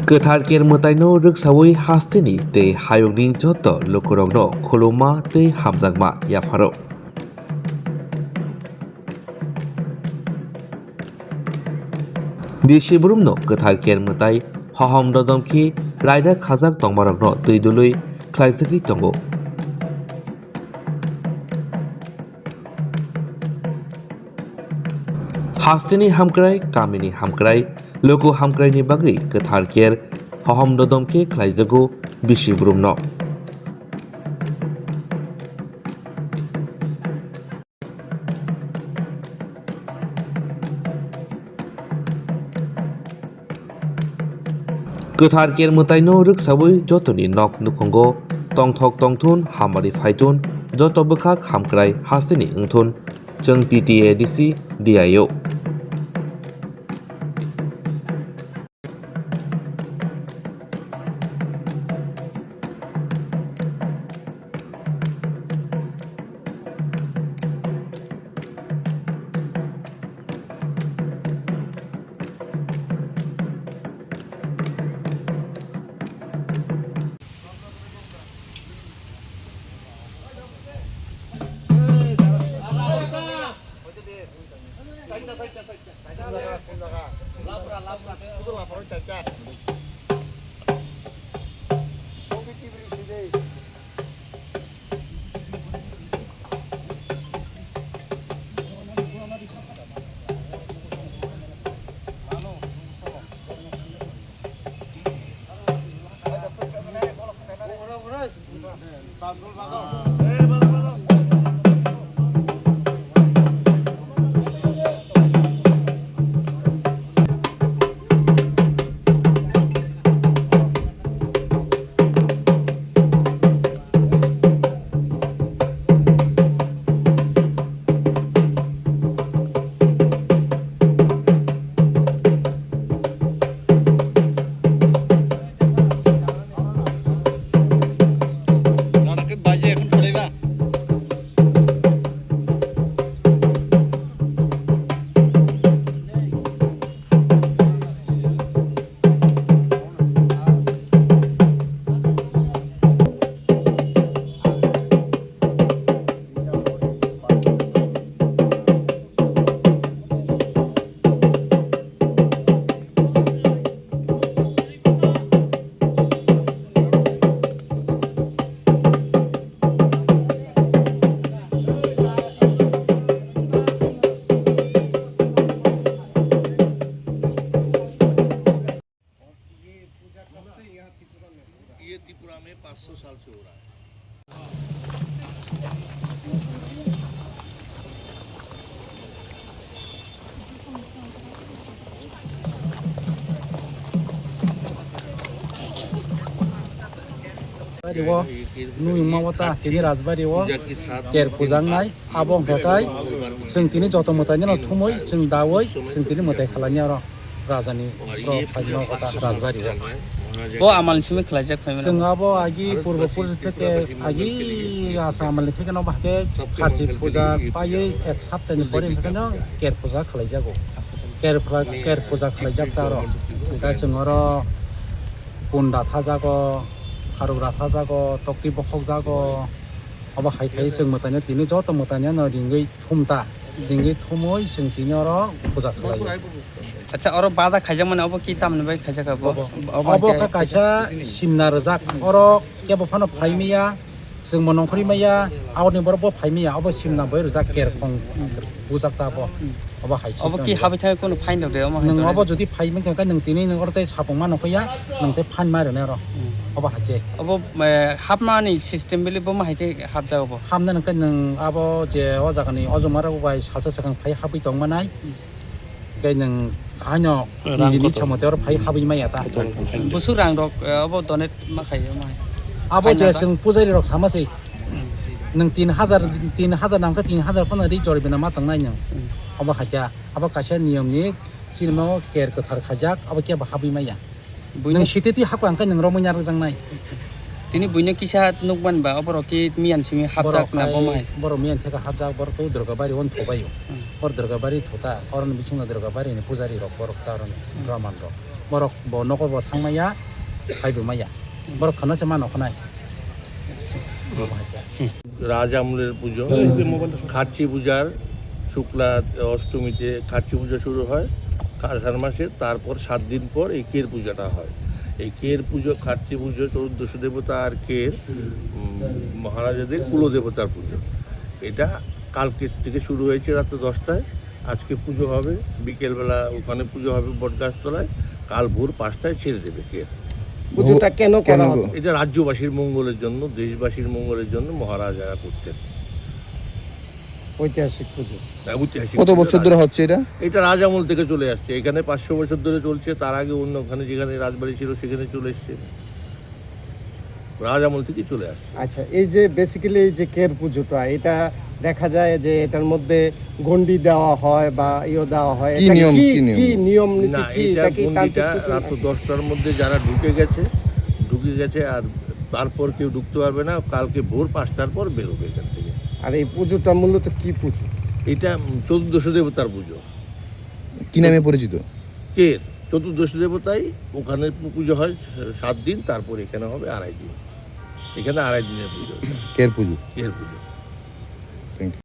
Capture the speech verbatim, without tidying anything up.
Kwthar Ker mwtaino rwksawi hasteni tei hayungni joto lukurokno khulumma tei hamjakma yapharo. Bisi burumno Kwthar Ker mwtai hohom dodom khe raida khajak tongmarokno twi dului khlaijagwi tongo. Hasteni hamkrai, kamini hamkrai, luku hamkraini bagwi Kwthar Ker hohom dodom khe khlaijago bisi burumno. Kwthar Ker mwtaino rwksawi jotoni nok nukhungo tongthok tongthun, hamari phaithun, joto bwkhak hamkrai hasteni wngthun, chwng T T A D C D I O. ये त्रिपुरा में पाँच सौ साल से हो रहा है। Rajbari o nui wngma o ta tini Rajbari o Ker puja wngnai, abo wngkha khe chwng tini joto mwtai no thumwi chwng dawi chwng tini mwtai khalai ni aro. Rajani borok phaino kota Rajbari o. Bo amalni simi khlaijak phaimano. Chwng abo agi purbo purush theke agi rasa amalni theke no bahke kharchi puja paiwi ek saptani pore hwnkhe no Ker puja khlaijago. Ker phra-, Ker puja khlaijak ta aro. Hwnkhe chwng oro pun rathajago, kharuk rathajago, tokti bokhokjago. Obo hai khai chwng mwtaino tini joto mwtaino no ringwi thum ta. Ringwi thumwi chwng tini oro puja khlai o. Acha, oro bada khaijak mani obo ki tamni bai khaijak abo? Obo, obo obo khe khe kaisa simna rwjak. Oro kebo phano phai maya, chwng bo nongkhorwi maya, aboni borok bo phai maya, obo simna bai rwjak kerphong bujak ta abo. Obo hai obo ki sitang habwi thangwi kunu fine rok de omo hai nwng tongwi? Obo jodi phai mankha khe nwng tini nwng oro tei sapung ma nokho ya, nwng tei fine ma rwnai oro. Hmm. Obo hai khe. Obo, eh, hapmani system bili bo ma hai khe hapjak obo? Hapna nokhe nwng abo je o jagani ojoma rok bai salsa swkang phai hapwi tong manai. Hmm. Tei nwng haino rang nijini kotor. Ichha mote oro phai habwi maya ta. Kotor, kotor. Busu rang rok, eh, obo donate ma khai, ma hai. Abo je haino chwng pujari rok sama se. Hmm. Nwng tin hazar, tin hazar nangkhe tin hazar phano ri chorbi na ma tongnai nwng. Hmm. Obo hakya, abo kaisa niyom ni, chini mo ker kwthar khaijak, abo kebo habwi maya. Buino Nwng sititi hapkha hwnkhe nwng romwi narwkjaknai. Tini buino kisa nukman ba, oborok ki miyan simi hapjak Borok na hai, bomai? Borok miyan theka hapjak, borok to Durgabari on thobaio. Hmm. Bor Durgabari thota, oroni bisingno Durgabari ni pujari rok, borok ta oroni Hmm. Brahman rok. Borok bo nogo bo thangmaya, phaibo maya. Hmm. Borok khana se mano khnai. Acha. Bo bahai khe. Hmm. রাজ আমলের পুজো। এই যে মোবাইলটা। খার্চি পূজার শুক্লা অষ্টমীতে খার্চি পূজা শুরু হয় আষাঢ় মাসে, তারপর সাত দিন পর এই কের পূজাটা হয়। এই কের পুজো, খার্চি পুজো, চৌদ্দশো দেবতা আর কের, উম, মহারাজাদের কুলদেবতার পুজো। এটা কালকের থেকে শুরু হয়েছে রাত্রে দশটায়। আজকে পুজো হবে, বিকেলবেলা ওখানে পুজো হবে বটগাছতলায়, কাল ভোর পাঁচটায় ছেড়ে দেবে কের। পুজোটা কেন কেন করা গো? হবে? এটা রাজ্যবাসীর মঙ্গলের জন্য, দেশবাসীর মঙ্গলের জন্য মহারাজারা করতেন। ঐতিহাসিক পুজো। হ্যাঁ, ঐতিহাসিক কত পুজো বছর ধরে রাজ- হচ্ছে এটা? এটা রাজ আমল থেকে চলে আসছে। এখানে পাঁচশো বছর ধরে চলছে, তার আগে অন্য ওখানে যেখানে রাজবাড়ি ছিল সেখানে চলে এসছে। রাজ আমল থেকে চলে আসছে। আচ্ছা, এই যে বেসিক্যালি এই যে কের পুজোটা, এটা দেখা যায় যে এটার মধ্যে গন্ডি দেওয়া হয় বা ইয়ে দেওয়া হয়, কি এটা নিয়ম, কি, কি নিয়ম? কি নিয়ম নীতি, না, কি এটা এটা কি গন্ডিটা তান্ত্রিক কিছু? রাত দশটার মধ্যে যারা ঢুকে গেছে, ঢুকে গেছে, আর তারপর কেউ ঢুকতে পারবে না। কালকে ভোর পাঁচটার পর বেরোবে এখান থেকে। আর এই পুজোটা মূলত কি পুজো? এটা, উম, চতুর্দশ দেবতার পুজো। কি নামে পরিচিত? কের, চতুর্দশ দেবতাই ওখানে পু-, পুজো হয় সাত দিন, তারপর এখানে হবে আড়াই দিন। এখানে আড়াই দিনের পুজো। কের পুজো। কের পুজো। Thank you.